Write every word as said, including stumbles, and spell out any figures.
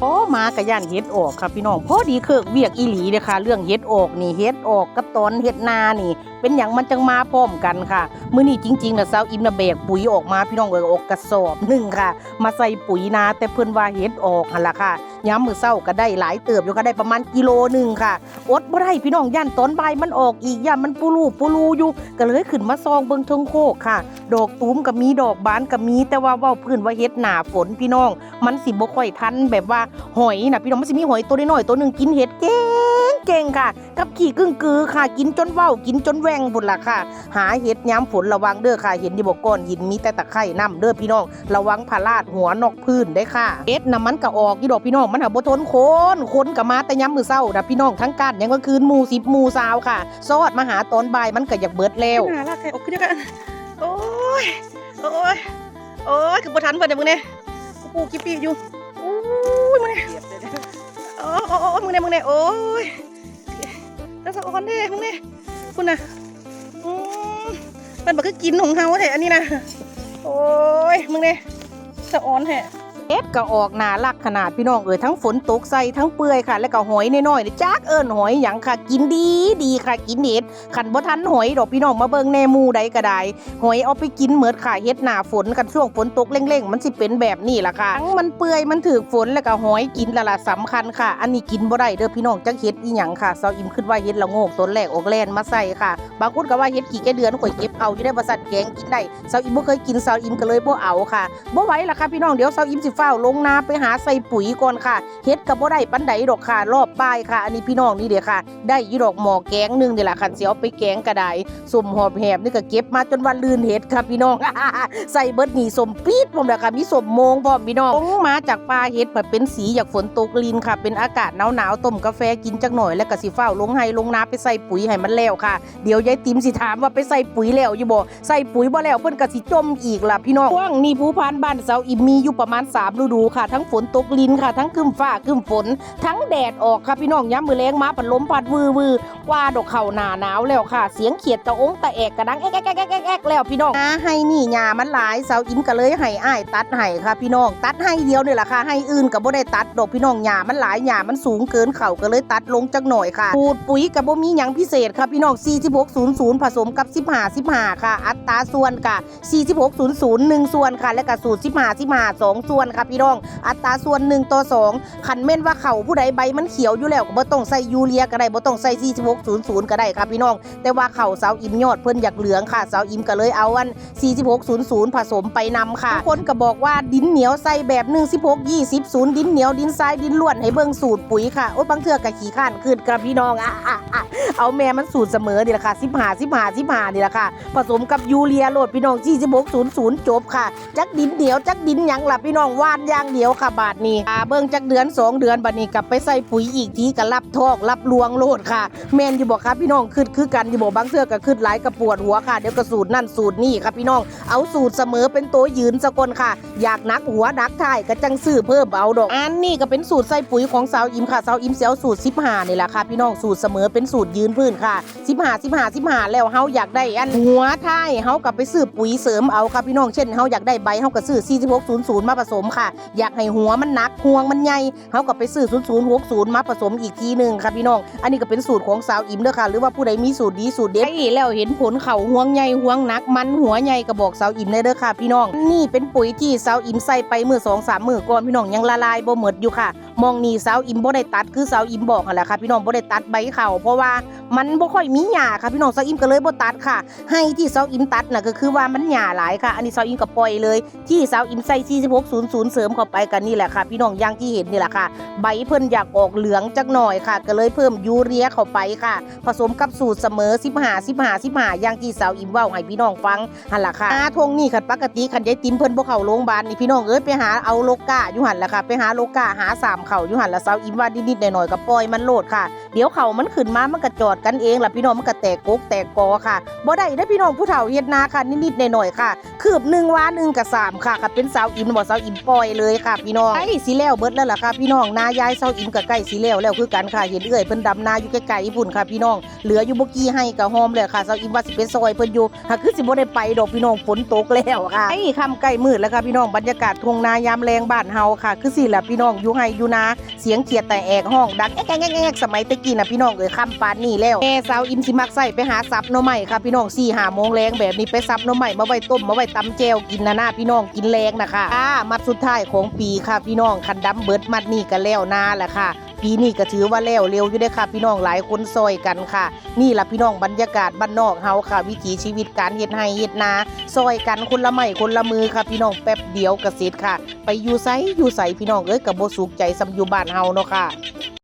โอ้ มากะย่านเห็ดออกค่ะพี่น้อง พอดีเคิกเวียกอีหลีเลยค่ะ เรื่องเห็ดออกนี่ เห็ดออกกับตอนเฮ็ดนานี่ เป็นหยังมันจังมาพร้อมกันค่ะ มื้อนี้จริงๆนะสาวอิมนะแบกปุ๋ยออกมาพี่น้องเอ้ย ออกกระสอบหนึ่งค่ะ มาใส่ปุ๋ยนา แต่เพิ่นว่าเห็ดออกหั่นล่ะค่ะ ยามมื้อเช้าก็ได้หลายเติบอยู่ค่ะ ได้ประมาณกิโลหนึ่งค่ะ อดบ่ได้พี่น้อง ย่านตอนบ่ายมันออกอีก ย่านมันปูรูปูรูอยู่ ก็เลยขึ้นมาส่องเบิ่งเทิงโคกค่ะ ดอกตูมก็มี ดอกบานก็มี แต่ว่าเว้าพื้นว่าเห็ดหน้าฝนพี่น้อง มันสิบ่ค่อยทันแบบว่าหอยนะพี่น้อง มันสิมีหอยตัวน้อยๆตัวหนึ่งกินเห็ดเก่งๆค่ะ กับขี้กึ่งกือค่ะ กินจนเว้า กินจนแหว่งพุ้นล่ะค่ะ หาเห็ดยามฝนระวังเด้อค่ะ เห็นอยู่บ่ ก้อนหินมีแต่ตะไคร่นำเด้อพี่น้อง ระวังพลาดหัวนกพื้นเด้อค่ะ เห็ดน่ะมันก็ออกอยู่ดอกพี่น้อง มันหาบ่ทนคน คนก็มาแต่ยามมื้อเช้านะพี่น้อง ทั้งก้านยังกลางคืน หมู่สิบหมู่ซาวค่ะ ซอดมาหาตอนบ่ายมันก็อยากเบิดแล้ว หาลากไข่ออกขึ้นเยอะกัน โอ้ย โอ้ย โอ้ย คือบ่ทันเพิ่นเด้อมึงเนี่ย กูปลูกกี่ปีอยู่ โอ้ย มึงเนี่ย โอ้โอ้โอ้มึงเนี่ย มึงเนี่ย โอ้ย แล้วสะออนเด้ มึงเนี่ย คุณน่ะ อืม มันบ่คือกินของเฮาแท้อันนี้นะ โอ้ย มึงเนี่ย สะออนแท้ เห็ดก็ออกน่ารักขนาดพี่น้องเอ้ย ทั้งฝนตกใส่ ทั้งเปื่อยค่ะ แล้วก็หอยน้อยๆนี่ จักเอิ้นหอยหยังค่ะ กินดีดีค่ะ กินเห็ด คันบ่ทันหอยดอกพี่น้อง มาเบิ่งแน่ หมู่ใดก็ได้ หอยเอาไปกินหมดค่ะ เห็ดหน้าฝน คันช่วงฝนตกเร่งๆ มันสิเป็นแบบนี้ล่ะค่ะ ทั้งมันเปื่อย มันถืกฝน แล้วก็หอยกินละล่ะสำคัญค่ะ อันนี้กินบ่ได้เด้อพี่น้อง จักเห็ดอีหยังค่ะ สาวอิมคิดว่าเห็ดละโงก ตอนแรกออกแล่นมาใส่ค่ะ บางคนก็ว่าเห็ดขี้ไก่เดือน ข่อยเก็บเอาอยู่ได้ ว่าซั่น แกงกินได้ สาวอิมบ่เคยกิน สาวอิมก็เลยบ่เอาค่ะ บ่ไหวล่ะค่ะพี่น้อง เดี๋ยวสาวอิมสิฟ้าวลงนาไปหาใส่ปุ๋ยก่อนค่ะ เห็ดก็บ่ได้ปานใดดอกค่ะ รอบบ่ายค่ะ อันนี้พี่น้องนี่เด้อค่ะ ได้อยู่ดอกหม้อแกงหนึ่งนี่ล่ะ คันสิเอาไปแกงก็ได้ ส้มหอบแหบนี่ก็เก็บมาจนว่าลื่นเห็ดค่ะพี่น้อง ใส่เบิดนี่ส้มปี๊ดพร้อมแล้วค่ะ มีส้มโมงพร้อมพี่น้อง ลงมาจากป่าเห็ดผัดเป็นสี อยากฝนตกลินค่ะ เป็นอากาศหนาวๆ ต้มกาแฟกินจักหน่อย แล้วก็สิฟ้าวลงไฮ่ลงนาไปใส่ปุ๋ยให้มันแล้วค่ะ เดี๋ยวยายติ๋มสิถามว่าไปใส่ปุ๋ยแล้วอยู่บ่ ใส่ปุ๋ยบ่แล้วเพิ่นก็สิจ่มอีกล่ะพี่น้อง ช่วงนี้ภูพานบ้านสาวอิมมีอยู่ประมาณสามฤดูค่ะ ทั้งฝนตกลินค่ะ ทั้งครึ้มฟ้าครึ้มฝน ทั้งแดดออกค่ะพี่น้อง ยามมื้อแลงมาพัดลมพัดวือๆ กว่าดอกเข้าหน้าหนาวแล้วค่ะ เสียงเขียดตะองตะแอกกะดังแอ๊กๆๆๆๆแล้วพี่น้อง นาไฮ่นี่หญ้ามันหลาย สาวอิมก็เลยให้อ้ายตัดให้ค่ะพี่น้อง ตัดไฮ่เดียวนี่ล่ะค่ะ ไฮ่อื่นก็บ่ได้ตัดดอกพี่น้อง หญ้ามันหลาย หญ้ามันสูงเกิน เข้าก็เลยตัดลงจักหน่อยค่ะ สูตรปุ๋ยก็บ่มีหยังพิเศษค่ะพี่น้อง สี่สิบหกศูนย์ศูนย์ ผสมกับ สิบห้า สิบห้า ค่ะ อัตราส่วนก็ สี่สิบหกศูนย์ศูนย์ หนึ่งส่วนค่ะ และก็สูตร สิบห้า สิบห้า สองส่วนค่ะพี่น้อง อัตราส่วน หนึ่งต่อสอง คันแม่นว่าเข้าผู้ใดใบมันเขียวอยู่แล้วก็บ่ต้องใส่ยูเรียก็ได้ บ่ต้องใส่ สี่สิบหกศูนย์ศูนย์ ก็ได้ค่ะพี่น้อง แต่ว่าเข้าสาวอิมยอดเพิ่นอยากเหลืองค่ะ สาวอิมก็เลยเอาอัน สี่สิบหกศูนย์ศูนย์ ผสมไปนำค่ะ บางคนก็บอกว่าดินเหนียวใส่แบบหนึ่ง สิบหก ยี่สิบ ศูนย์ ดินเหนียว ดินทราย ดินร่วน ให้เบิ่งสูตรปุ๋ยค่ะ โอ้ย บางเทื่อก็ขี้คร้านขึ้นค่ะพี่น้อง เอาแม่มันสูตรเสมอนี่ล่ะค่ะ สิบห้า สิบห้า สิบห้า นี่ล่ะค่ะ ผสมกับยูเรียโลดพี่น้อง สี่สิบหกศูนย์ศูนย์ จบค่ะ จักดินเหนียว จักดินหยังล่ะพี่น้อง หว่านอย่างเดียวค่ะบาดนี้ อ่า เบิ่งจักเดือนสองเดือน บาดนี้กลับไปใส่ปุ๋ยอีกทีก็รับทอกรับลวงโลดค่ะ แม่นอยู่บ่คะพี่น้อง คิดคือกันอยู่บ่ บางเทื่อก็คิดหลายก็ปวดหัวค่ะ เดี๋ยวก็สูตรนั่นสูตรนี่ค่ะพี่น้อง เอาสูตรเสมอเป็นตัวยืนซะก่อนค่ะ อยากหนักหัวหนักท้ายก็จั่งซื้อเพิ่มเอาดอก อันนี้ก็เป็นสูตรใส่ปุ๋ยของสาวอิมค่ะ สาวอิมสิเอาสูตร สิบห้า นี่ล่ะค่ะพี่น้อง สูตรเสมอเป็นสูตรยืนพื้นค่ะ สิบห้า สิบห้า สิบห้า แล้วเฮาอยากได้อันหัวท้าย เฮาก็ไปซื้อปุ๋ยเสริมเอาค่ะพี่น้อง เช่นเฮาอยากได้ใบ เฮาก็ซื้อ สี่สิบหกศูนย์ศูนย์ มาผสมค่ะ อยากให้หัวมันหนัก ฮวงมันใหญ่ เฮาก็ไปซื้อ ศูนย์ศูนย์หกศูนย์ มาผสมอีกทีหนึ่งค่ะพี่น้อง อันนี้ก็เป็นสูตรของสาวอิมเด้อค่ะ หรือว่าผู้ใดมีสูตรดีสูตรเด็ด ใช้แล้วเห็นผลเข้าฮวงใหญ่ฮวงหนัก มันหัวใหญ่ก็บอกสาวอิมได้เด้อค่ะพี่น้อง นี่เป็นปุ๋ยที่สาวอิมใส่ไปมื้อสองสามมื้อก่อนพี่น้อง ยังละลายบ่หมดอยู่ค่ะ หม่องนี่สาวอิมบ่ได้ตัด คือสาวอิมบอกหั่นแหละค่ะพี่น้อง บ่ได้ตัดใบเข้า เพราะว่ามันบ่ค่อยมีหญ้าค่ะพี่น้อง สาวอิมก็เลยบ่ตัดค่ะ ไฮ่ที่สาวอิมตัดน่ะก็คือว่ามันหญ้าหลายค่ะ อันนี้สาวอิมก็ปล่อยเลย ที่สาวอิมใส่ สี่สิบหกศูนย์ศูนย์ เสริมเข้าไปกันนี่แหละค่ะพี่น้อง อย่างที่เห็นนี่แหละค่ะ ใบเพิ่นอยากออกเหลืองจักหน่อยค่ะ ก็เลยเพิ่มยูเรียเข้าไปค่ะ ผสมกับสูตรเสมอ สิบห้า สิบห้า สิบห้า อย่างที่สาวอิมเว้าให้พี่น้องฟังหั่นล่ะค่ะ นาท่งนี่คันปกติคันยายติ๋มเพิ่นบ่เข้าโรงพยาบาลนี่พี่น้องเอ้ย ไปหาเอาโลกาอยู่หั่นล่ะค่ะ ไปหาโลกาหาสามเข้าอยู่หั่นล่ะ สาวอิมว่านิดๆหน่อยๆก็ปล่อยมันโลดค่ะ เดี๋ยวเข้ามันขึ้นมามันก็ ตอดกันเองล่ะพี่น้อง มันก็แตกกกแตกกอค่ะ บ่ได้เด้อพี่น้อง ผู้เฒ่าเฮ็ดนาค่ะ นิดๆหน่อยๆค่ะ คืบหนึ่งวาหนึ่งกะสามค่ะ คันเป็นสาวอิ๋มบ่ สาวอิ๋มปล่อยเลยค่ะพี่น้อง ใกล้สิแล้วเบิดแล้วล่ะค่ะพี่น้อง นายายสาวอิ๋มก็ใกล้สิแล้วแล้วคือกันค่ะ เห็นเอื้อยเพิ่นดำนาอยู่ไกลๆพุ้นค่ะพี่น้อง เหลืออยู่บ่กี่ไร่ก็ฮอมแล้วค่ะ สาวอิ๋มว่าสิไปซอยเพิ่นอยู่ หากคือสิบ่ได้ไปดอกพี่น้อง ฝนตกแล้วค่ะ ใกล้ค่ำใกล้มืดแล้วค่ะพี่น้อง บรรยากาศทุ่งนายามแลงบ้านเฮาค่ะ คือสิล่ะพี่น้อง อยู่ไร่อยู่นา เสียงเขียดแต่แอกฮ้องดังแอกแอกแอกแอก สมัยแต่กี้น่ะพี่น้องเอ้ย ค่ำปานนี้แล้ว แม่สาวอิ๋มสิมักใส่ไปหาสับหน่อไม้ค่ะพี่น้อง สี่ห้าโมงแลงแบบนี้ ไปสับหน่อไม้มาไว้ต้ม มาไว้ตำแจ่วกินนะนะพี่น้อง กินแลงนะคะ อ่า มัดสุดท้ายของปีค่ะพี่น้อง คันดำเบิดมัดนี่ก็แล้วนาแหละค่ะ ปีนี้ก็ถือว่าแล้วเร็วอยู่เด้อค่ะพี่น้อง หลายคนซอยกันค่ะ นี่ล่ะพี่น้อง บรรยากาศบ้านนอกเฮาค่ะ วิถีชีวิตการเฮ็ดไร่เฮ็ดนา ซอยกันคนละไม้คนละมือค่ะพี่น้อง แป๊บเดียวก็เสร็จค่ะ ไปอยู่ไสอยู่ไสพี่น้องเอ้ย ก็บ่สุขใจส่ำอยู่บ้านเฮาเนาะค่ะ